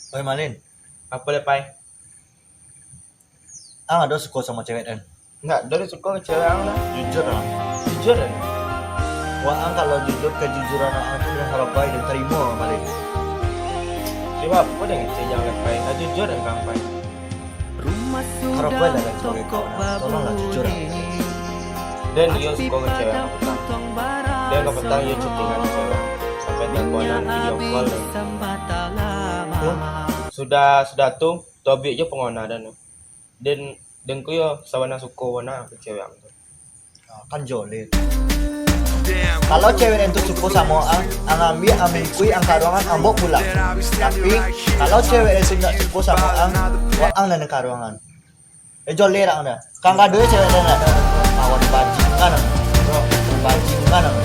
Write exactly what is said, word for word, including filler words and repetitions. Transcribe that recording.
Oi Malin, Apa le, Pai? Ang ado suko samo cewek den? Ndak, dari suko ka cewek ang lah. Jujur ang. Jujur lah. Wah ang kalau jujur, kejujuran ang tu den harap bae den tarimo Malin. Sebab apa den ngecek jang le, Pai? Lah jujur ang, Pai. Harap bae lah den sebagai kawan ang. Tolonglah jujur ang. Den iyo suko ka cewek ang ka petang. Den ka petang iyo chattingan cewek ang. Sampai teleponan, video call. Tuh, Sudah sudah tu, tobiak jo pangona den tu. Den den ko yo sabana suko bana ka cewek ang tu. Ah, kan jolet. Kalau cewek den tu suko samo ang, ang ambiak, ang bungkuih, ang karuangan, ang bao pulang. Tapi kalau cewek den tu ndak suko samo ang, wah ang lah nan karuangan. Eh, jolet ang dah. Kang kado cewek den dah. Kawan bajingan ang. Bro, bajingan ang.